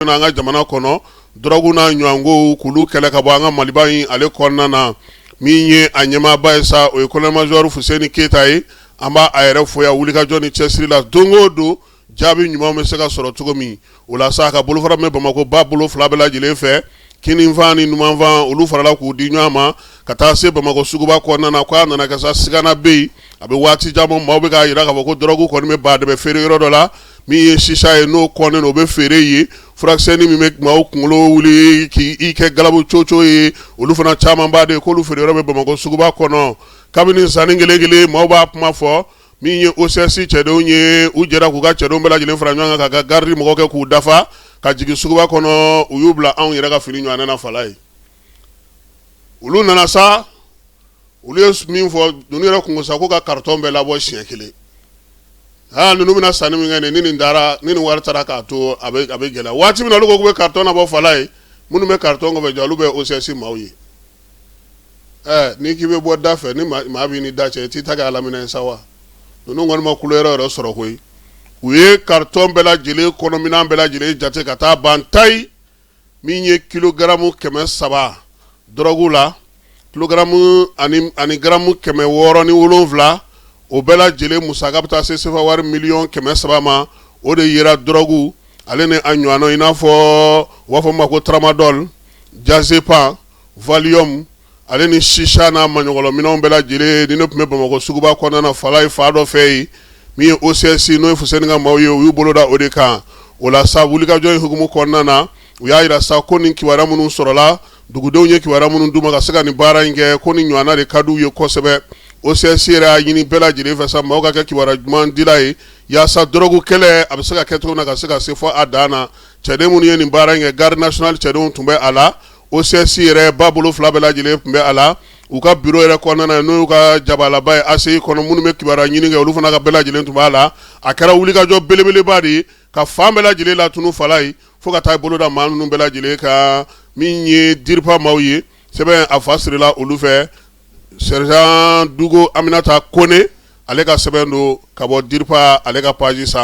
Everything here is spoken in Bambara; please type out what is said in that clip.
An ka jamana kɔnɔ, dɔrɔgu n'a ɲɔgɔnkow, k'olu kɛlɛ ka bɔ an ka Maliba in ale kɔnɔna na. Min ye a ɲɛmaaba ye sa, o ye colonel major Fuseni Keyita ye. An b'a a yɛrɛ fo yan wulikajɔ ni cɛsiri la don o don, jaabi ɲuman bɛ se ka sɔrɔ cogo min. O la sa, a ka bolofara bɛ Bamakɔ ba bolo fila bɛɛ lajɛlen fɛ, kininfan ni numanfan, olu farala k'u di ɲɔgɔn ma ka taa se Bamakɔ suguba kɔnɔna na. K'a nana kɛ sa, sigana bɛ yen, a bɛ waati jan bɔ, maaw bɛ k'a jira k'a fɔ ko dɔrɔgu kɔni bɛ baadɛbɛ feere yɔrɔ dɔ la. Min ye sisa ye, n'o kɔnnen o bɛ feere yen, furakisɛnin min bɛ maaw kunkolo wuli k'i kɛ galabu coco ye, olu fana camanba de k'olu feere yɔrɔ bɛ Bamakɔ suguba kɔnɔ. Kabini sanni kelen kelen, maaw b'a kuma fɔ. Min ye OCS cɛdenw ye, u jɛra k'u ka cɛdenw bɛɛ lajɛlen fara ɲɔgɔn kan ka garidi mɔgɔ kɛ k'u dafa ka jigin suguba kɔnɔ. U y'u bila anw yɛrɛ ka fini ɲɔgɔn na fala ye. Olu nana sa, olu ye min fɔ, ninnu yɛrɛ kun sa ko ka karitɔn bɛɛ labɔ siɲɛ kelen. Aa, ninnu bɛna sanni min kɛ, ni nin taara, ni nin wari taara k'a to, a bɛ gɛlɛya. Waati min na olu ko k'u bɛ karitɔn nabɔ fala ye, minnu bɛ karitɔn kɔfɛ jɔ, olu bɛ OCS maaw ye. Ɛ, n'i k'i bɛ bɔ da fɛ, ni maa b'i ni da cɛ, i t'i ta kɛ alaminɛ ye sa wa? Ninnu kɔni ma kulo yɛrɛ yɛrɛ sɔrɔ koyi. U ye karitɔn bɛɛ lajɛlen kɔnɔminɛn bɛɛ lajɛlen jate ka taa ban tayi. Min ye kilogaramu 300 dɔrɔgu la, kilogaramu ani garamu 607, o bɛɛ lajɛlen musaka bɛ taa se sefa wari miliyɔn 300 ma. O de yera dɔrɔgu ale ni a ɲɔgɔnna, i n'a fɔ u b'a fɔ ma ko tramadol, diazépam, valium, ale ni sisa n'a maɲɔgɔlɔminɛnw bɛɛ lajɛlen. Ni ne tun bɛ Bamakɔ suguba kɔnɔna na, fala ye fa dɔ fɛ yen. Min ye OCS, n'o ye Fuseni ka maaw ye, u y'u bolo da o de kan. O la sa, wulikajɔ in hukumu kɔnɔna na, u y'a jira sa ko nin kibaruya minnu sɔrɔla, dugudenw ye kibaruya minnu d'u ma ka se ka nin baara in kɛ, ko ni ɲɔgɔnna de ka d'u ye kosɛbɛ. OCS yɛrɛ y'a ɲini bɛɛ lajɛlen fɛ sa, maaw ka kɛ kibaruya ɲuman dila ye, yaasa dɔrɔgu kɛlɛ a bɛ se ka kɛ cogo min na ka se ka se fɔ a dan na. Cɛden minnu ye nin baara in kɛ, garde nationale cɛdenw tun bɛ a la, OCS yɛrɛ ba bolo fila bɛɛ lajɛlen tun bɛ a la, u ka bureau yɛrɛ kɔnɔna na, n'o y'u ka jabalaba ye ACI kɔnɔ, minnu bɛ kibaruya ɲini kɛ, olu fana ka bɛɛ lajɛlen tun b'a la. A kɛra wulikajɔ belebeleba de ye ka fan bɛɛ lajɛlen latunu fala ye, fo ka taa boloda maa ninnu bɛɛ lajɛlen kan. Min ye DIRPA maaw ye, sɛbɛn a fa sirila olu fɛ. Sergent Dugo Aminata Kone, ale ka sɛbɛn don ka bɔ DIRPA ale ka page san.